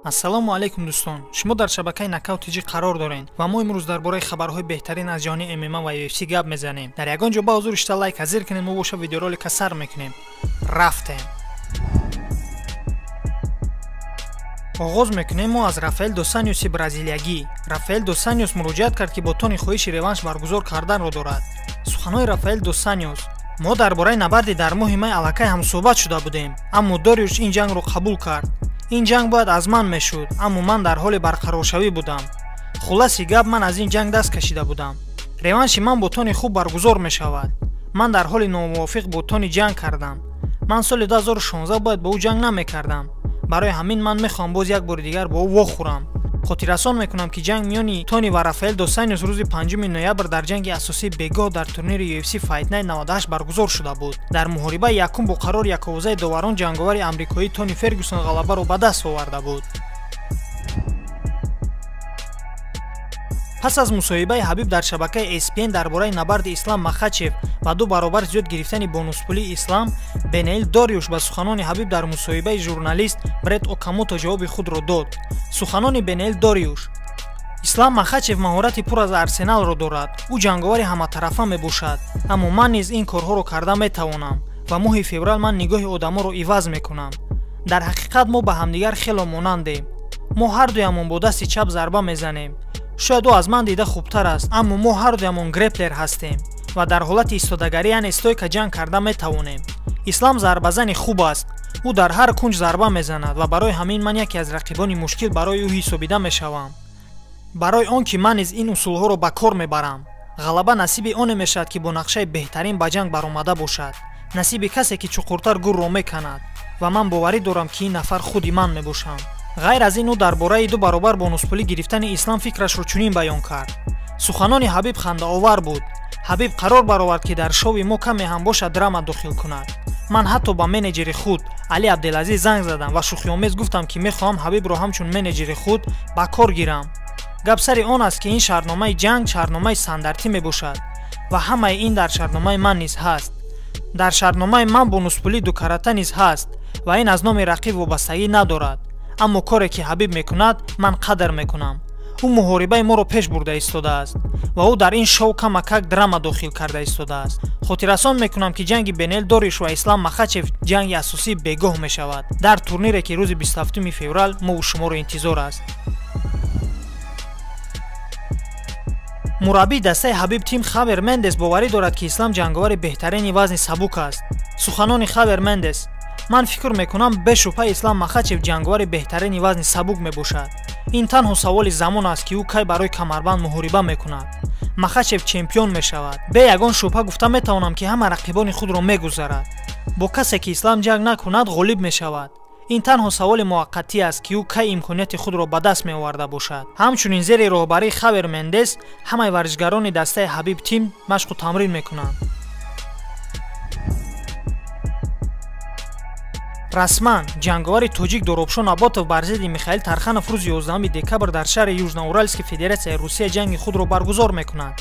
Ассалому алайкум дӯстон, шумо дар шабакаи Нокаут ТЖ қарор доред ва мо имрӯз дар бораи хабарҳои беҳтарин аз ҷаҳони ММА ва UFC гап мезанем. Дар ягон ҷо ба ҳузур шита лайк ҳазир кунед, мо боша видеоролика сар мекунем. Рафтем. Оғоз мекунем мо аз Рафаэл дос Аньоси бразилиягӣ. Рафаэл дос Аньос муроҷиат кард, ки бо Тони хоҳиши реванш баргузор карданро дорад. Суханҳои Рафаэл дос Аньос: мо дар бораи набарди дар моҳи май аллакай ҳамсӯҳбат шуда будем, аммо Дориуш ин ҷангро қабул кард. Ин ҷанг бояд аз ман мешуд, аммо ман дар ҳоли барқароршавӣ будам. Хулоси гап, ман аз ин ҷанг даст кашида будам. Реванши ман бо Тони хуб баргузор мешавад. Ман дар ҳоли номувофиқ бо Тони ҷанг кардам. Ман соли 2016 бояд бо ӯ ҷанг намекардам. Барои ҳамин ман мехоҳам боз як бори дигар бо ӯ вохӯрам. Хотиррасон мекунам, ки ҷанг миёни Тони ва Рафаэл дос Аньос рӯзи 5 ноябр дар ҷанги асосии бегоҳ дар турнири UFC Fight Night 98 баргузор шуда буд. Дар муҳорибаи якум бо қарори яковозаи доварон ҷанговари амрикоӣ Тони Фергюсон ғалабаро ба даст оварда буд. Пас аз мусоҳибаи Ҳабиб дар шабакаи ESPN дар бораи набарди Ислам Махачев ва ду баробар зиёд гирифтани бонуспулии Ислам, Бенеил Дориуш ба суханони Ҳабиб дар мусоҳибаи журналист Бред Окамото ҷавоби худро дод. Суханони Бенеил Дориуш: Ислам Махачев маҳорати пур аз арсеналро дорад. Ӯ ҷанговари ҳаматарафа мебошад, аммо ман низ ин корҳоро карда метавонам ва моҳи феврал ман нигоҳи одаморо иваз мекунам. Дар ҳақиқат мо ба ҳамдигар хело монандем. Мо ҳардуямон бо дасти чап зарба мезанем. Шояд ӯ аз ман дида хубтар аст, аммо мо ҳардуямон греплер ҳастем ва дар ҳолати истодагарӣ, яъне стойка, ҷанг карда метавонем. Ислам зарбазани хуб аст. Ӯ дар ҳар кунҷ зарба мезанад ва барои ҳамин ман яке аз рақибони мушкил барои ӯ ҳисобида мешавам. Барои он ки ман низ ин усулҳоро ба кор мебарам. Ғалаба насиби оне мешавад, ки бо нақшаи беҳтарин ба ҷанг баромада бошад. Насиби касе, ки чуқуртар гурро меканад, ва ман боварӣ дорам, ки ин нафар худи ман мебошам. Ғайр аз ин, ӯ дар бораи ду баробар бонуспулӣ гирифтани Ислам фикрашро чунин баён кард: суханони Ҳабиб хандаовар буд. Ҳабиб қарор баровард, ки дар шоуи мо каме ҳам бошад драма дохил кунад. Ман ҳатто ба менеҷери худ Али Абделазиз занг задам ва шӯхиомез гуфтам, ки мехоҳам Ҳабибро ҳамчун менеҷери худ ба кор гирам. Гап сари он аст, ки ин шартномаи ҷанг шартномаи стандартӣ мебошад ва ҳамаи ин дар шартномаи ман низ ҳаст. Дар шартномаи ман бонуспулии дукарата низ ҳаст ва ин аз номи рақиб вобастагӣ надорад. Аммо коре ки Ҳабиб мекунад, ман қадр мекунам. Ӯ муҳорибаи моро пеш бурда истодааст ва ӯ дар ин шоу камакак драма дохил карда истодааст. Хотиррасон мекунам, ки ҷанги Бенел Дориуш ва Ислам Махачев ҷанги асосии бегоҳ мешавад дар турнире, ки рӯзи 27 феврал мову шуморо интизор аст. Мураббии дастаи Ҳабиб Тим Хавер Мендес боварӣ дорад, ки Ислам ҷанговари беҳтарини вазни сабук аст. Суханони Хавер Мендес: ман фикр мекунам, бешубҳа Ислам Махачев ҷанговари беҳтарини вазни сабук мебошад. Ин танҳо саволи замон аст, ки ӯ кай барои камарбанд муҳориба мекунад. Махачев чемпион мешавад. Бе ягон шубҳа гуфта метавонам, ки ҳама рақибони худро мегузарад. Бо касе ки Ислам ҷанг накунад, ғолиб мешавад. Ин танҳо саволи муваққатӣ аст, ки ӯ кай имконияти худро ба даст меоварда бошад. Ҳамчунин зери роҳбарии Хавер Мендес ҳамаи варзишгарони дастаи Ҳабиб Тим машқу тамрин мекунанд. Расман ҷанговари тоҷик Доробшо Наботов бар зидди Михаил Тарханов рӯзи 11 декабр дар шаҳри Южноуральски Федератсияи Русия ҷанги худро баргузор мекунад.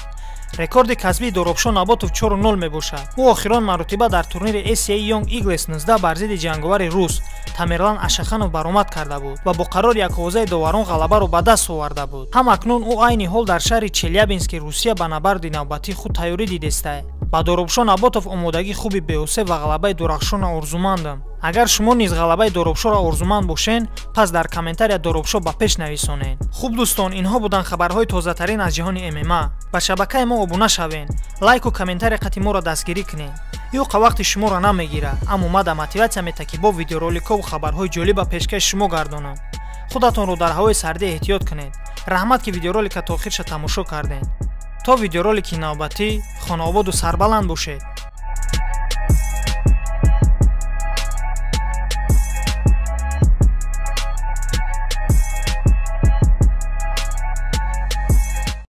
Рекорди касбии Доробшо Наботов 4-0 мебошад. Ӯ охирон маротиба дар турнири ACA Young Eagles 19 бар зидди ҷанговари рус Тамерлан Ашаханов баромад карда буд ва бо қарори яковозаи доварон ғалабаро ба даст оварда буд. Ҳам акнун ӯ айни ҳол дар шаҳри Челябински Русия ба набарди навбатии худ тайёрӣ дидеста. Ба Доробшо Наботов омодагии хуби беҳусе ва ғалабаи дурахшонро орзумандам. Агар шумо низ ғалабаи Доробшоро орзуманд бошен, пас дар комментария Доробшо ба пеш нависонед. Хуб дӯстон, инҳо буданд хабарҳои тозатарин аз ҷаҳони ММА. Ба шабакаи мо обуна шавен, лайку комментария қати моро дастгирӣ кунед. Юқа вақти шуморо намегирад, аммо мада мотиватсия мета, ки бо видеороликҳо ва хабарҳои ҷолиба пешкаши шумо гардонам. Худатонро дар ҳавои сардӣ эҳтиёт кунед. Раҳмат, ки видеоролика то охирша тамошо кардед. То видеоролики навбатӣ хонаободу сарбаланд бошед.